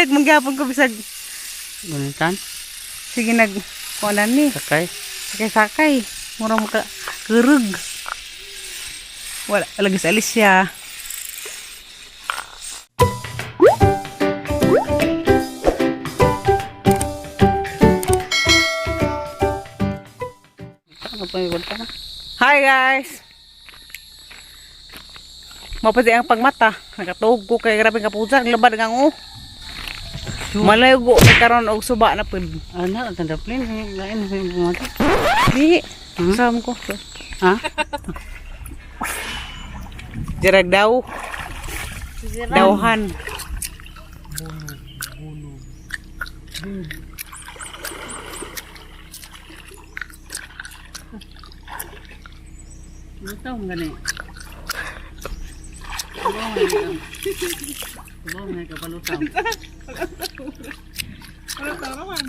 Bulag manggapon ko bisag Gunitan. sige nag kuanan ni. Sakay. Sakay-sakay. Mura mo ka kurug. Wala lagi sa Alicia. Ano pa yung na? Hi guys. Mapati ang pagmata. Nakatuog ko kay grabe ka pusa. Ang labad nga oh. Malayo ko karon og suba na pud. Ano, ang tandaplin. Lain sa yung bumata. Di. Sam ko. Ha? Dirag daw. Dawhan. Lutaw mo gani. Kubaw na ka palutaw. Wala tarawan.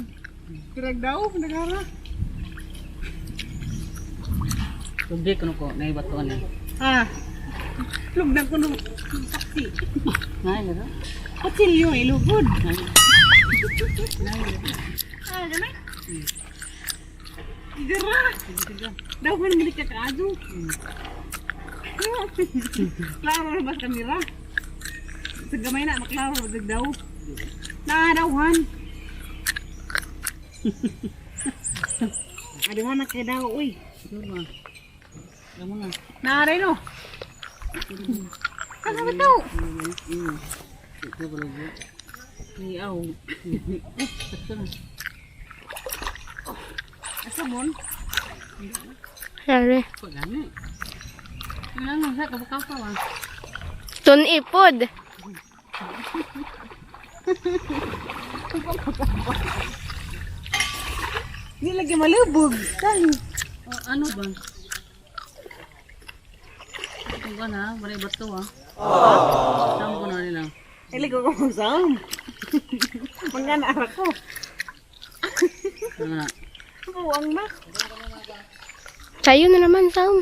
Dirag daw nagara. Tubig kuno ko, naibato na. Ah. Lugdan ko nung taxi. Nay, gano? Kutsilyo ilugod. Ah, ganay. Dira. Dawhan mo ka kaadyo. Klaro na ba sa kamera? Sa gamay na, maklaro na daw. Naadawhan. Aduhan na kay daw, uy. Gamo na. Naaray no. Ano ba daw? Ito ba Niaw. Asa mon? Sorry. Pagani. Wala na sa kabakaw ah. Tun ipod. Di lagi malubog. Kan. Oh, ano ba? Ito ba na? Maray bato ah. Tama ko na nila. Ili ko kung saan. Mangana ara ko. Ano na? Buang na. Sayo na naman, Sam.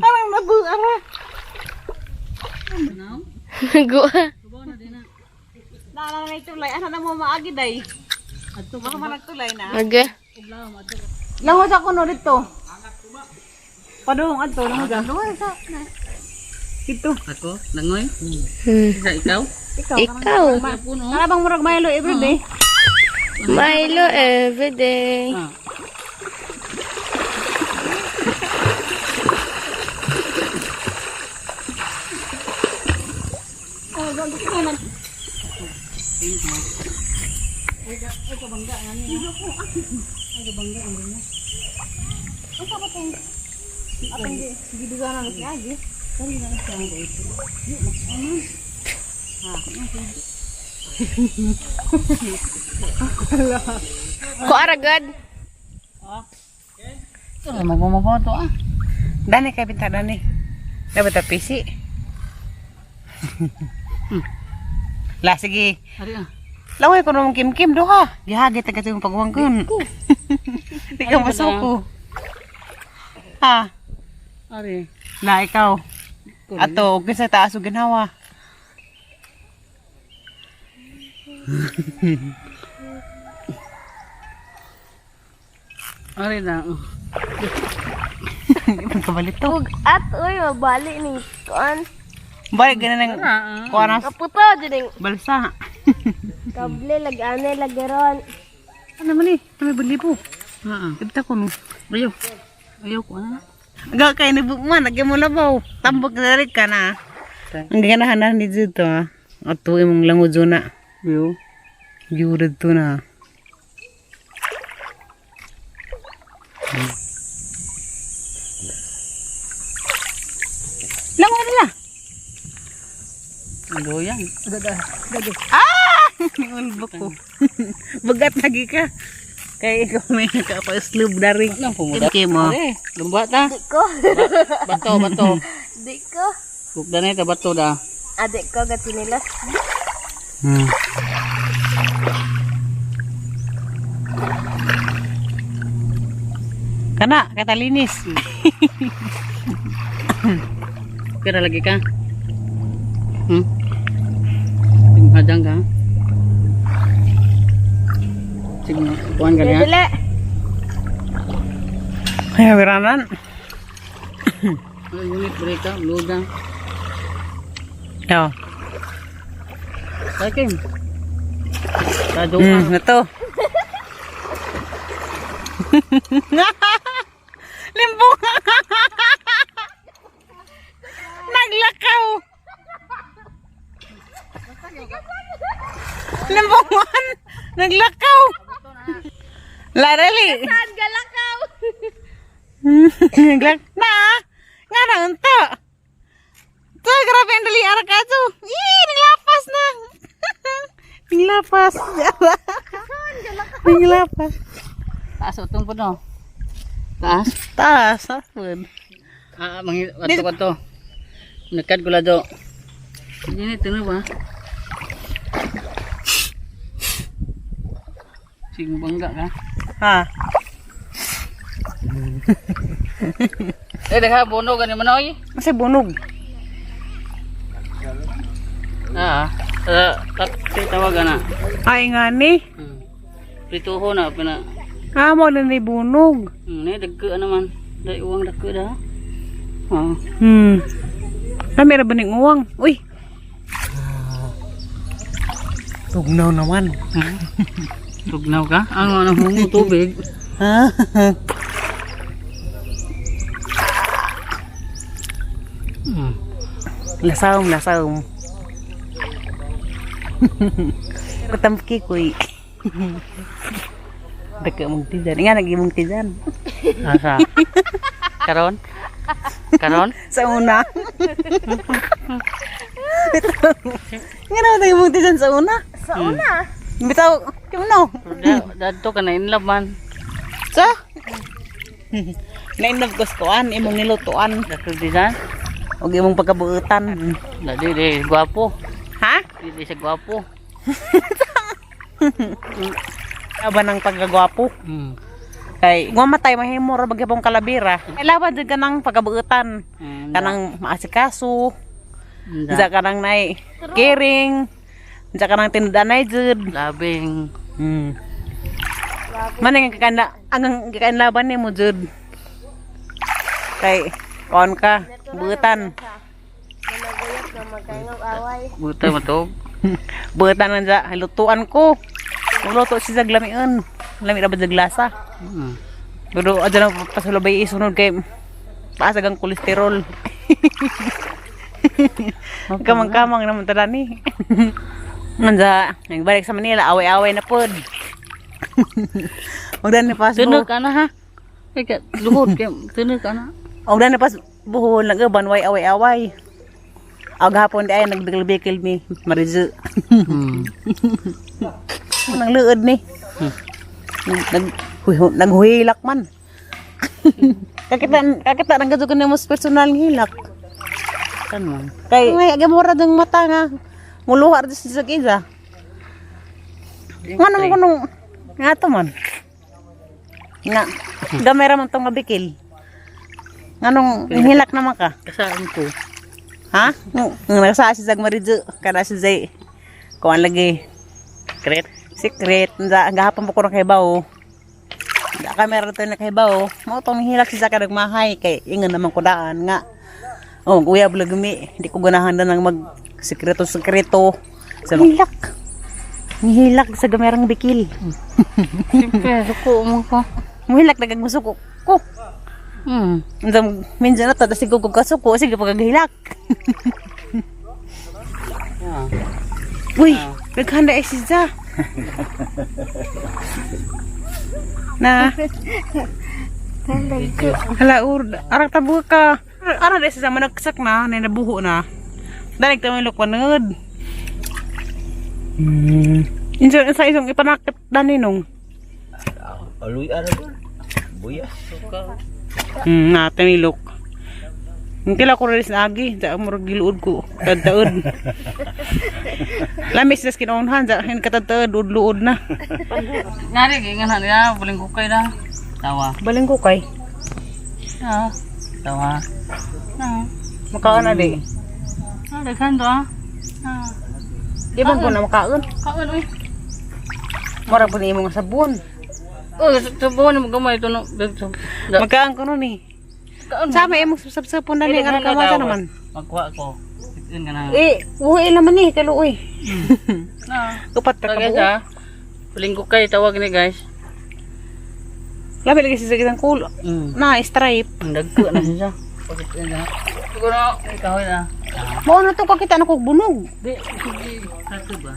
Arang nabu ara. Ano? Nagua. Kubaw na din na. Naana na tulay. Ana na mo maagi day. Adto Baka managtulay na. Aga. Uglaw adto. Langhod ako no dito. Padung adto langhod. Langhod sa. Dito. Ako, langoy. Hmm. Isa ikaw? Ikaw. Ikaw. Puno. Kana bang murag Milo everyday? Milo everyday. Ah. Atong giduganan si Agi. Ko aragad. Ito, mabumabaw to ah. Dani kay pinta dani. Dapat ta pisi. La sige. Ari ah. Laway ko nung kimkim duha. Gihagit ta kasi yung pagwangkon. Di ka masuko. Ha? Ari. La ikaw. Ato og kinsa taas og ginhawa. Ari na. Oh. Di man kabalito. Ug at uy mabali ni kuan. Balik ganan ang kuan ang Kaputo dining balsa. kable lagane lagaron. Ano man eh? Ano may balibo? Ah. Ibta ko no. Ayaw. Ayaw ko ano. Ga kay ni man lagi mo labaw. Tambok na rin ka na. Ang ganahan na ni dito ah. Ato imong langod na. Ayaw. Yurad to na. Langoy nila. Ang goyang. Ah! Ulbo ko. Bagat lagi ka. Kay ikaw may nakapaslob na rin. Ano pumuda? Kim mo. Ari, lumba ta. Di ko. Bato, bato. Di ko. Bugda na ito, bato da. Ade ko gatinilas. Kana, katalinis. Okay ra lagi ka. Hadang ka. Sige, kuan ka niya. Dili. Ay, wiranan. Ano unit break ka, luda. Yo. Kay Kim. Kado Na to. Limbong. Naglakaw. Limbongan. Naglakaw. Larali. Saan galakaw? Naglak na. Nga na unta. To, grabe ang dali ara ka to. Ih, naglapas na. Naglapas. Naglapas. Taas utong po no. Taas. Taas, taas. Ah, mangi ato ato. Nakad gulado. Ini tino ba? Sige bangga ka. Ha. Eh, dagha bono gani manoy. Kasi bunog. Ah, tat tawag ana. Ay nga ni. Prituho na pina. Ah, mo na ni bunog. Ne dagko naman. Dai uwang dagko da. Ah. Ah, meron ba ning uwang? Uy. Tugnaw naman. Tugnaw ka? Ang ano hungo tubig. Ha? Lasawm, lasawm. Katamki koy. Dagka mong tijan. Nga nagimong tijan. Asa? Karon? Karon? Sa una. Nga naman nagimong tijan sa una. Sa una. Bitaw, kimo Dadto ka na in love man. Sa? Nainlove ko sa kuan, imong nilutuan. Dagko diyan. O imong pagkabuutan. Dadi di gwapo. Ha? Di siya gwapo. Aba ng pagkagwapo. Kay gumamatay mahimo ra magyapong kalabira. Laban jud ka ng pagkabuutan. Kanang maasikaso, unsa ka nang nay caring, unsa ka nang tinudanay jud. Labing. Man ang kikana ang kikainlaban nimo jud. Kay kuan ka, buutan. Managuyot na magkainog away. Buta matog. Buutan man sa lutuan ko. Luto si Zag lamion. Lami ra ba jag lasa? Pero adyan ang pasulubay isunod kay taas ang kolesterol. Kamang-kamang naman tala ni. Nanda, nagbalik sa Manila, away-away na pod. Huwag na pas Tunog ka na ha. Kay luhod kay tunog ka na. Huwag na pas buhol nag-uban way away-away. Ag hapon di ay nagbikil-bikil mi marizu. Nang luod ni. Nag huy, naghuhilak man. Kakita kakita nang gadto kanimo mas personal ng hilak. Kan man. Kay ay gamora dang mata nga. Muluha ra sa isa. Ngano mo kunong nga to man. Nga gamay ra man tong mabikil. Nganong hilak naman ka? Kasaan ko? Ha? Nga nasa si Zag Marijo, kada si Zay. Kuan lagi. Secret. Secret, nga gahapon pa ko nakahibaw. Nga kamera to nakahibaw. Mao tong hilak si Zag nagmahay kay ingon naman ko daan nga. Oh, kuya blagmi, hindi ko ganahan na nang mag sekreto sekreto. Sa hilak. Nihilak sa gamerang bikil. Siyempre, suko mo ko. Muhilak na kag ko. Unsa minsan na to tas ko kasuko sige pagkagahilak. Yeah. Uy, naghanda eh si Za. Na. Hala, ur, arak tabo ka. Ara de sa managsak na, na nabuho na. Danig tamo ilok panod. Insa sa isang ipanakit dani nung. Aluy ara ba? Buyas. Na tamilok. Ang tila ko rin sa agi, sa murag giluod ko, tadtaod. Lamis na skinonhan, sa hin katadtaod, udluod na. Ngari ingan ha nila buling kukay na. Tawa. Baling ko kay. Ah. Tawa. Ah. Makaon na di. Ah, daghan to ah. Ah, Di ba ko na makaon? Kaon oy. Mura po ni imo nga sabon. Oh, subuhan mo gamay ito no. Magkaan ko nun eh. Kaon. Sama imong sapsapon na ni nga kamata naman. Magkuha ko. Itin ka na. Eh, uwi naman eh, kaluoy. Na. Upat ka So, guys kabuo. ah. Linggo kay tawag ni guys. Labi lagi sa sakit ang kulo. Na, stripe. Ang dagko na siya. Pagkitin na. Siguro, ay kahoy na. Mao na to kakita na kog bunog. Di, sige. Kato ba?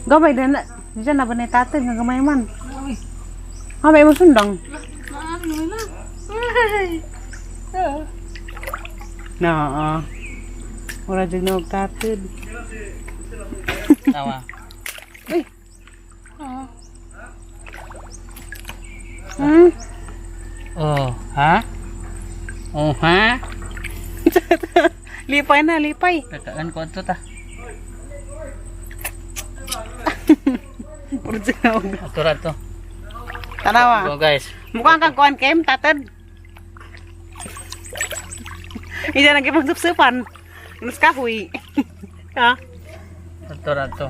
Gamay na na. Diyan na ba na tatay nga gamay man. Uy. Ha, may imong sundang. Naano na. Ay. Ah. Na, ah. Wala jud na og tatid. Tawa. Uy. Ah. Oh, ha? Oh, ha? Lipay na, lipay. Kakaan ko ito ta. Wala jud na og. Ato ra to. Tanawa. Go guys. Mukhang kang kuan kem tatad. Hindi na gipagsup-supan. Nus kahoy. Ha? Ato ra to.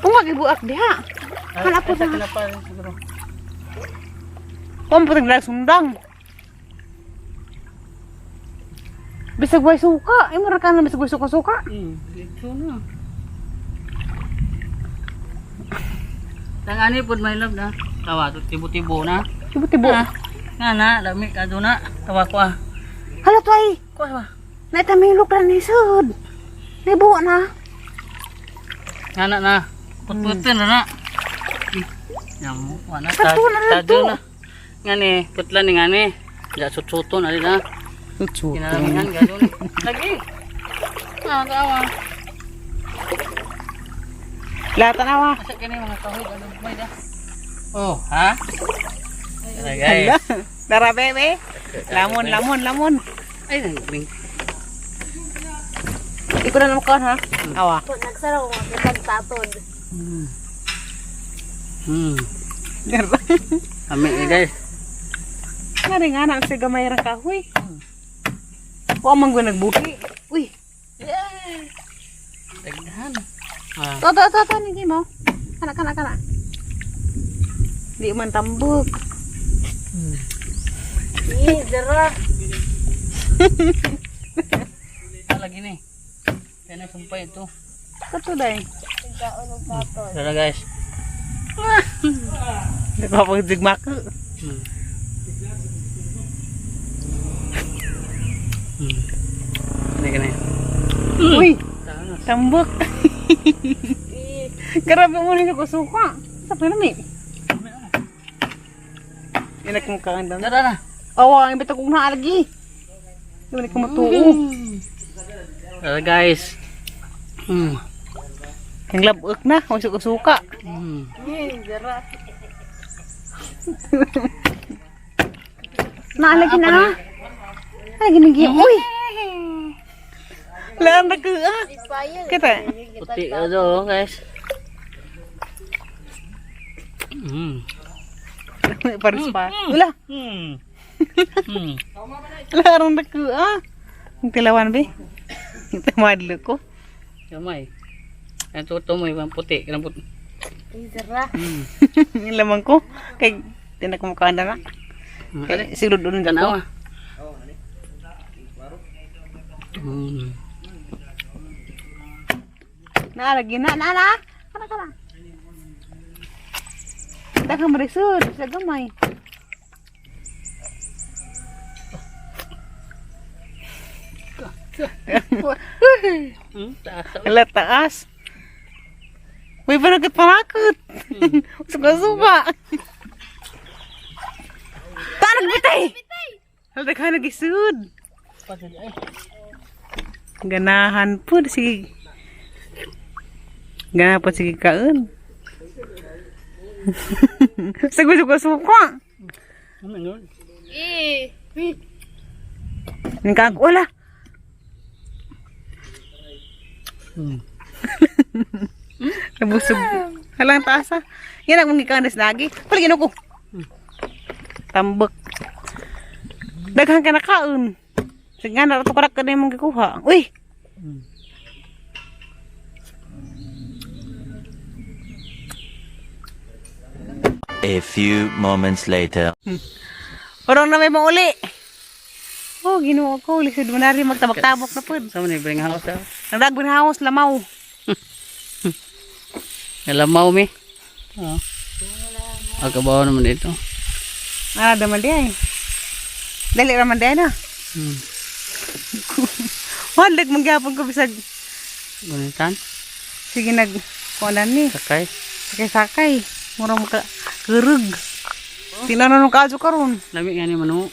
Kung magibuak diha. Hala po Ay, na. sa pa siguro. Kung putang dala sundang. Bisag way suka. Ay mura ka na bisag way suka-suka. Dito na. Tangani pod my love na. Tawa to tibo-tibo na. Tibo-tibo. Ah, nga na, lami ka do na. Tawa ko ah. Hala to ay. Ko ba? Naitamilok na ni sud. Nibuo na. Nga na na. Putputin na na. Yamu, wana ta. Kato na lang Tado to. na. Ngani, putlan ni ngani. Ja sutsuton ali na. Sutsuto. Kinalamihan gano'n. Lagi. Ah, tawa. Lahat na wa. Asa kini mga kahoy ano may da. Oh, ha? Tara guys. Hala. Tara bebe. Lamon, lamon, lamon. Ay, nang Ikaw na naman ha. Awa. Nagsara ko mga tatod. Ami ni guys. Nga rin nga na sa gamay ra kahoy. Wa man gud nagbuhi. Uy. Daghan. Ah. To to to to ni mo. Kana kana kana. Di man tambuk. Eh, dara. Ah, lagi ni. Kaya na sumpay ito. Kato day. Nagkaon ng tatod. Tara guys. Di ko pag jigmako. Hindi ka na. Uy, Tara. tambuk. Eh, Grabe mo ni ko suka. Sa pinami. Inak mo ka andam. Tara na. Awa, ang bitag kong naalagi. Di man ko matuo. Tara guys. Ang labok na, wa suka suka. Eh, dara. Naalagi na. Ay, ginigi. Uy. Laan na ko ah. Lipayan. Kita. Puti ka do guys. Paris pa. Wala. Wala ron na ko ah. Ang tilawan be. Ang tamadlo ko. Gamay. Ang tuto mo ibang puti, kanang puti. Eh, dara. Yung lamang ko. Kay tinak mo ka na. Kay siguro doon na Tanawa. Naalagi na, na na. Kana kana. Daghang marisod sa gamay. Taas. Ala taas. Uy, panakot panakot. Suka-suka. Tanag bitay. Hala daghan nagisud. Ganahan po sige. Ganahan po sige kaon. Sagot suka suka. Ano yun? Eh, Nagkag wala. Nabusog. Hala ang taas ah. Yan ang mga ikanas lagi. Paligin ako. Tambak. Daghan ka na kaon. Sige nga, narato karak ka na yung gikuha. Uy! A few moments later. Parang na may mauli. Oh, Ginoo ko. Lisod mo na rin magtabak-tabok na po. Sa man bring house daw. Nagdagbin house, lamaw. Nalamaw mi. Oo. Akabaw naman dito. Ah, daman di ay. Dali raman di ay na. Walag magyapon ko bisag. Gunitan. Sige nag kuanan ni. Sakay. Sakay-sakay. Murang maka kurug. Tinanon ng kaso karon. Lami nga ni manu.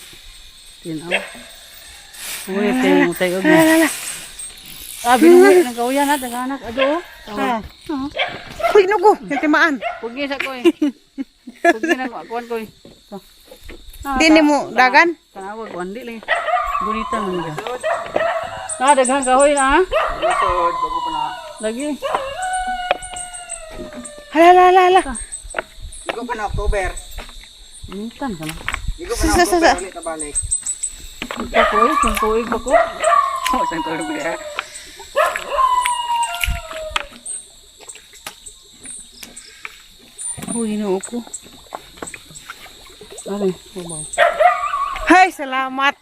Tinaw. Uy, tayo mo tayo. Ala, ala. Ah, binuwi ng kauyan ha, anak. Ado. Ah. Uy, nugo. Yung timaan. Pugi sa ko eh. Pugi na kuan ko eh. Di ni mo dagan. Tanawa kuan di lang. Gunitan man ka. Ah, daghan kahoy na ah. Lisod, bago pa na. Lagi. Hala, hala, hala, hala. Ligo pa na October. Gunitan ka na. Ligo pa na Sa, sa, sa. October ulit na balik. Ito ko eh, kung tuig pa ko. Oh, isang tulog na. Uy, Ginoo ko. Ay, babaw. Hay, salamat.